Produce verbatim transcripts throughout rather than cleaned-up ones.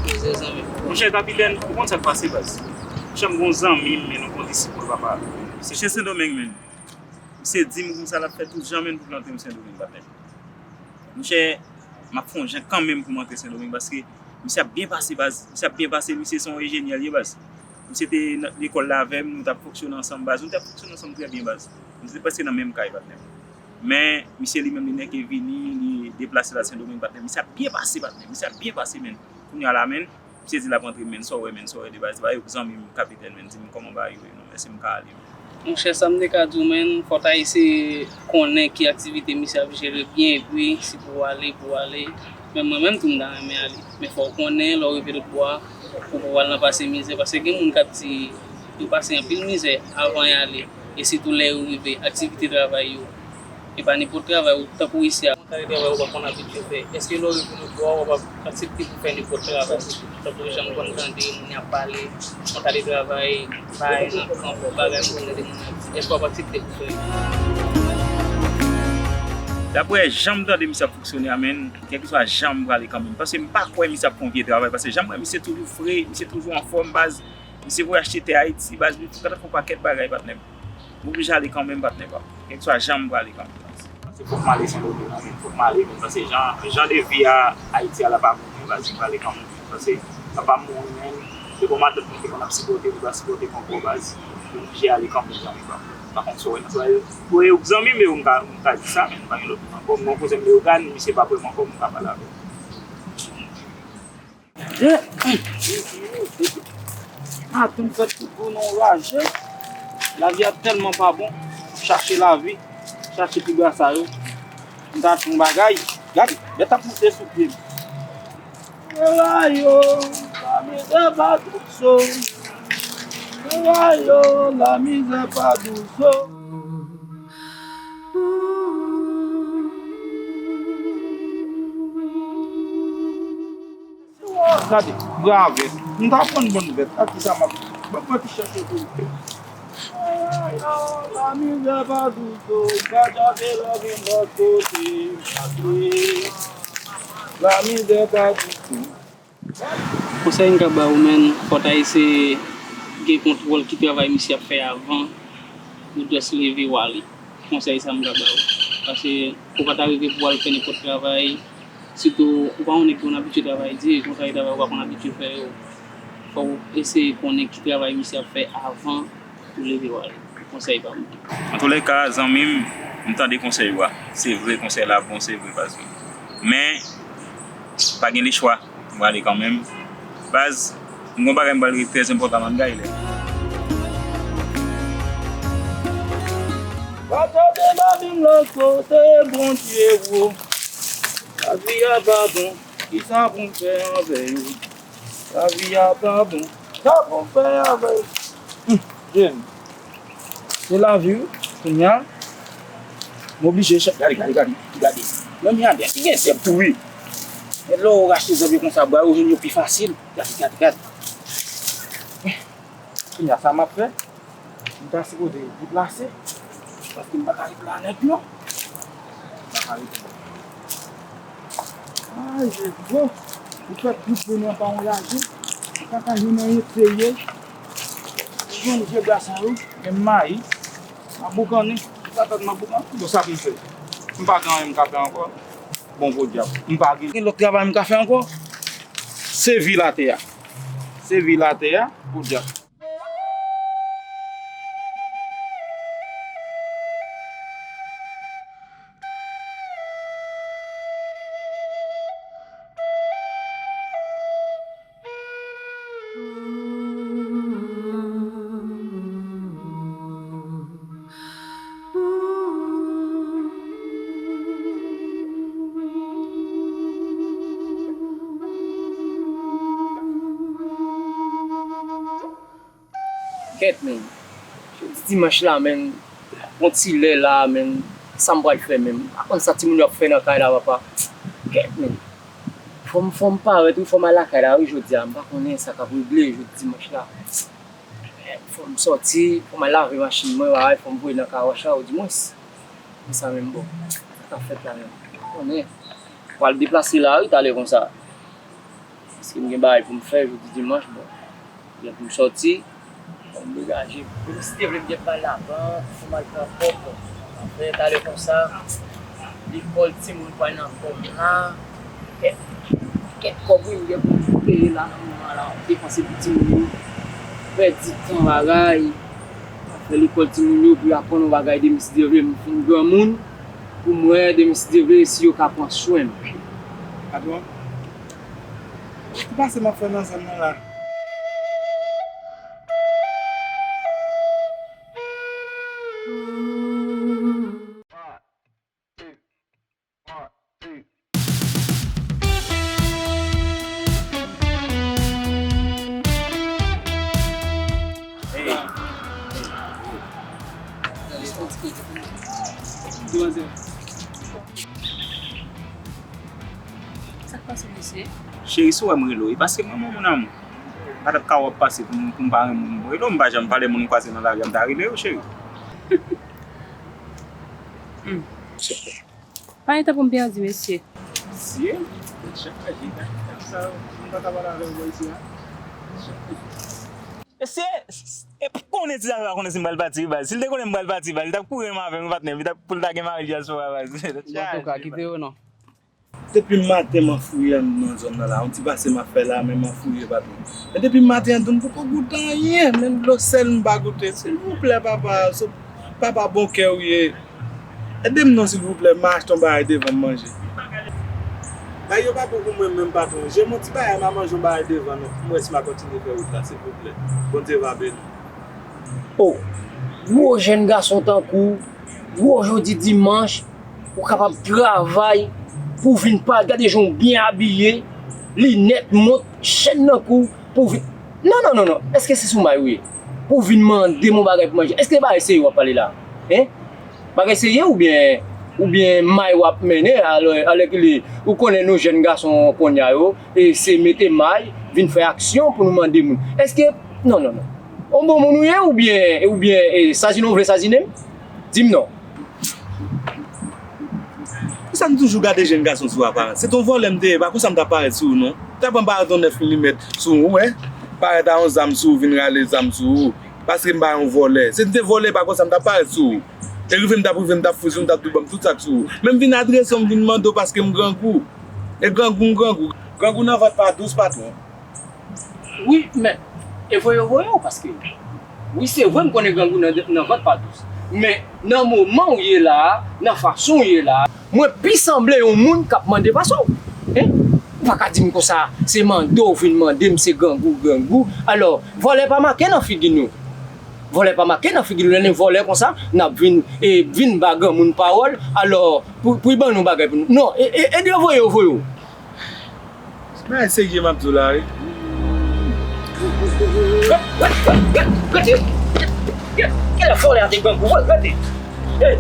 Mizè zanmi. Monchè kapitèn, ou konn sa k pase, baz? Monchè, m gon zanmi m, men nou konn disip mwen, papa. Misye Sendomeng, menm. Misye di m konsa l ap fè tout jan, menm, pou l antre m Sendomeng, patnè. Monchè, m ap fè yon jan kanmenm pou m antre Sendomeng, paske misye ap byen pase, baz. Misye ap byen pase, misye se yon enjenyè l ye, baz. Misye te nan lekòl la avè m, nou t ap fonksyone ansanm, baz. Nou t ap fonksyone ansanm trè byen, baz. Nou te prèske nan menm kay, patnè. Men, misye li menm, li nèke vini, li deplase l al Sendomeng, patnè. Misye ap byen pase, patnè. Misye ap byen pase, menn. Kounye a la, menn, misye di l ap antre, menn. Sa w wè, menn, sa w wè de baz. Ba yo zanmi m, kapitèn, menn. Di m kòman bagay yo ye, non, èske m ka ale, menn? Monchè, sa m te ka di w, menn, fò w ta eseye konnen ki aktivite misye ap jere byen, epi si pou w ale, pou w ale. Men mwen menm tou, m ta renmen ale. Men fò w konnen, lè w rive lòtbò a, pou w pa al nan pase mizè, paske gen moun k ap di yo pase anpil mizè avan y ale, e sitou lè yo rive, aktivite travay yo. E pa nenpòt travay, ou, tankou isi a. Yon kalite travay ou pa konn abitye fè. Èske lè w rive lòtbò a, w ap aksepte pou fè nenpòt travay? Tankou jan m konn tande moun y ap pale, yon kalite travay, bay nan kanp, bagay m konn tande moun ap di. Èske w ap aksepte pou fè yo? Daprè jan m tande misye ap fonksyone a, menn, kèlkeswa jan m prale kanmenm. Paske m pa kwè misye ap fè yon vye travay. Paske jan m wè misye toujou fre, misye toujou anfòm, baz. Misye voye achte tè Ayiti, baz, li fè yon pakèt bagay, patnè m. M oblije ale kanmenm, patnè pa m. Kèlkeswa jan m prale kanmenm, baz. Se fòk m ale Sendomeng, menn, fòk m ale, menn, paske jan, jan de vi a Ayiti a la pa bon, menn, baz, m prale kanmenm, paske papa m mouri, menn, se bon matant mwen te konn ap sipòte, li pa sipòte m ankò, baz, m oblije ale kanmenm, zanmi pa m. Pa konn sa w wè nan sa yo. Ou e zanmi m yo, m ka, m ka di sa, menn, pa gen lòt moun ankò. M gon kouzen m Leogane, misye pa kwè m ankò, m ka pale avè l. Maten m fèt tout gwo nan yon raje. Lavi a tèlman pa bon. Chache lavi, chache pi gra sa yo. M ta fè yon bagay. Gade, bèt ap monte sou pye m. Ewa yo, lamizè pa dous o. Ewa yo, lamizè pa dous o. Gade, bravèt. M ta pran bòn vèt. Gad kisa m ap, ban mwen ti chèche pou li. Lamizè pa dous o, m pa tande lè vin bò kote m ap ye. Lamizè pa dous o. Konsèy m ka ba ou, menn, fò w ta eseye gen kontwòl ki travay misye ap fè avan ou just leve w ale. Konsèy sa m ka ba ou. Paske pou w pa ta rive pou w al fè nenpòt travay, sitou ou pa yon nèg ki konn abitye travay di, konsa gen travay ou pa konn abitye fè yo. Fò w eseye konnen ki travay misye ap fè avan ou leve w ale. Konsèy pa m. Antoulèka, zanmi m, m tande konsèy ou a. Se vre, konsèy la bon, se vre, baz. Men, pa gen lechwa. M prale kanmenm. Baz, m gon bagay m pral regle trè enpòtan, m ap gaye lè. Pa tande lavi m lòt kote, Bondye wo. Lavi a pa bon, kisa pou m fè avè yo? Lavi a pa bon, sa pou m fè avè yo? Hum, jèn. Se lavi wi. Kounye a, m oblije chèche. Gade, gade, gade, gade. Menm jan de ki gen zèb tou wi. Men lè w rachte zèb yo konsa, bwa yo jwenn yo pi fasil. Gade, gade, gade. Kounye a, sa m ap fè? M ta sipoze deplase. Paske m pa ka ret la nèt non. M pa ka ret. Ay, Jezi, bon. Ou fè tout jounen pa yon lajan. Ou pa ka jwenn anyen serye. Ou jwenn je bra sa yo, men m mayi. M a boukannen. Ou pa tande m a boukannen? Bon, sa pou m fè? M pa gen anyen m ka fè ankò. Bon, podyab. M pa gen, gen lòt travay m ka fè ankò. Se vi latè a. Se vi latè a, podyab. Kèt, menn. Jodi dimanch la, menn. Gon ti lè la, menn. Sa m pral fè, menn? M pa konn sa timoun yo ap fè nan kay la, papa. Kèt, menn. Fò m, fò m parèt, wi, fò m al lakay la, wi, jodi a. M pa konnen sa k ap regle jodi dimanch la. Fò m sòti, fò m al lave machin mwen, bagay, fò m voye nan kawòch la, odimwens. Men sa menm, bon. Sa k ap fèt la, menm? M pa konnen. Pral deplase la, wi, talè konsa. Paske m gen bagay pou m fè jodi dimanch, bon, gen pou m sòti, bon, m degaje. Demen si Dye vle, m gen bay lapan pou m al pran kòb, bon, m ap fè talè konsa. Lekòl timoun pral nan kòb la. Kèk, kèk kòb wi m gen pou m peye la nan moman la, depanse pou timoun yo. Pèdi tan bagay. Fè lekòl timoun yo pou y aprann yon bagay demen si Dye vle, m fin granmoun, pou m wè demen si Dye vle si yo ka pran swen m. Patwon, ki pase m ap fè nan zòn nan la? Sa k pase, mesye? Cheri, si w wè m rele w, e paske m renmen w, mon amour. M pa t ap ka wè w ap pase pou m, pou m pa renmen w. Rele w, m pa janm pale moun m kwaze nan lari a, m ta rele yo, cheri. Hmm. Pa gen tan pou m pèdi, mesye. Mesye, tèt chaje, gade sa, moun pa ka pale avè w bò isi a. Mesye, e konnen ti zafè a konnen si m pral pati, baz. Si l te konnen m pral pati, baz, li t ap kouri menm avè m, patnè, li t ap, pou l ta gen mari dyaspora, baz. Tèt chaje, baz. Bon, antouka, kite yo non. Depi maten m anfouye anndan zòn nan la, yon ti pase m ap fè la, men m anfouye, patwon. Men depi maten an, m poko goute anyen, menm dlo sèl m pa goute. Silvouplè, papa, se papa bon kè w ye. Ede m non, silvouplè, m a achte yon bagay devan m manje. Bagay yo pa bon pou mwen menm, patwon. Jwenn m yon ti bagay, m a manje yon bagay devan nou, pou m wè si m a kontinye fè wout la, silvouplè. Bondye va beni. O, gwo jèn gason tankou w, gwo jodi dimanch, ou kapab travay pou w vin pa, gade jan w byen abiye, linèt, mont, chèn nan kou w, pou w vin, non, non, non, non, èske se sou may ou ye? Pou w vin mande m yon bagay pou manje, èske bagay serye w ap pale la? Hein? Bagay serye oubyen, oubyen may w ap mennen, alè, alèkile, ou konnen nou jèn gason konnya yo, e se mete may, vin fè aksyon pou nou mande moun. Èske, non, non, non. On bon moun ou ye oubyen, oubyen, e, sazinen w vle sazinen m? Di m non. Poukisa m toujou gade jèn gason sou aparans? Se t on vòlè m te ye, pa konsa m t ap parèt sou ou non. M ta pran parèt on nèf milimèt sou ou, wè. Parèt a on zam sou ou, vin rale zam sou ou. Paske m pa yon vòlè. Si m te vòlè, pa konsa m t ap parèt sou ou. E rive m t ap rive, m t ap fouye sou ou, m t ap tou ban m tout sa k sou ou. Men m vin adrese w, m vin mande w paske m grangou. E grangou m grangou. Grangou nan vant pa dous, patwon. Wi, men, e voye yo voye w, paske, wi, se vre, m konnen grangou nan, nan vant pa dous. Men, nan moman w ye la a, nan fason w ye la a, mwen pi sanble yon moun k ap mande pase w. Hein? Ou pa ka di m konsa, se mande w vin mande m, se grangou, grangou. Alò, vòlè pa make nan figi nou. Vòlè pa make nan figi nou. Lè n vòlè konsa, n ap vin, e, vin ba granmoun pawòl. Alò, pou, pou y ban nou bagay pou nou. Non, e, e, ede yo voye yo voye w. Se bagay serye m ap di w la, wi. Gade, gade, gade, gade, gade vòlè a te grangou, gade. Hey.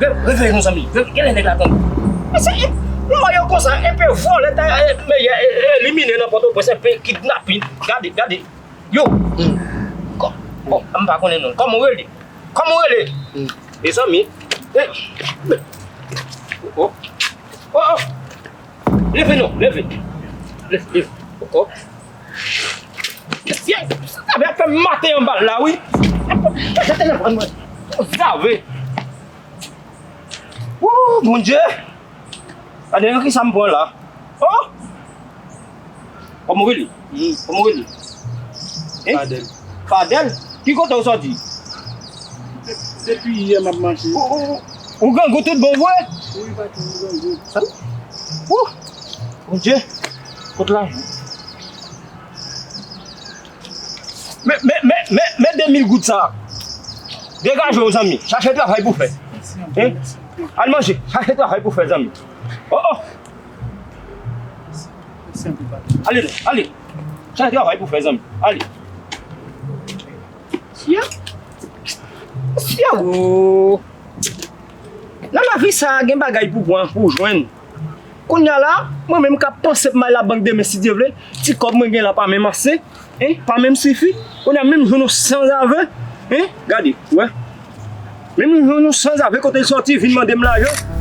Re-, reveye nou, zanmi. Re-, gade nèg la tann. Mesye, nou wè yo konsa, enpe vòlè ta, e, meyè, e, elimine nan Pòtoprens, enpe kidnapin. Gade, gade. Yo. Kò-, bon, m pa konnen non. Kòman w rele? Kòman w rele? Mezanmi. Eh. Oh, oh. Oh, oh. Leve non, leve. Leve, leve. Oh, oh. Mesye, sa ap fè m maten anba l la, wi. Gade telefòn mwen. Zave. Wou, Bondye. Gade nan kisa m pran la. Oh! Kòman w rele? Kòman w rele? Hein? Fadèl. Fadèl? Ki kote w sòti? De-, depi yè m ap mache. Ou, ou, ou grangou tout bon vre? Wi, patwon, m grangou. Wou! Bondye. Kot lajan? Men, men, men, men, men de mil goud sa. Degaje w, zanmi. Chache travay pou fè. Hein? Al manje. Chache travay pou fè, zanmi. Oh, oh. Ale, ale. Chache travay pou fè, zanmi. Ale. Sya. Sya, oh. Nan lavi sa, gen bagay pou pran, pou jwenn. Kounye a la, mwen menm k ap panse pou m al labank demen, si Dye vle, ti kòb mwen gen la pa menm ase, hein, pa menm sifi. Kounye a, menm jwenn yon sanzave, hein, gade, wè. Menm jwenn yon sanzave kote l sòti, vin mande m lajan.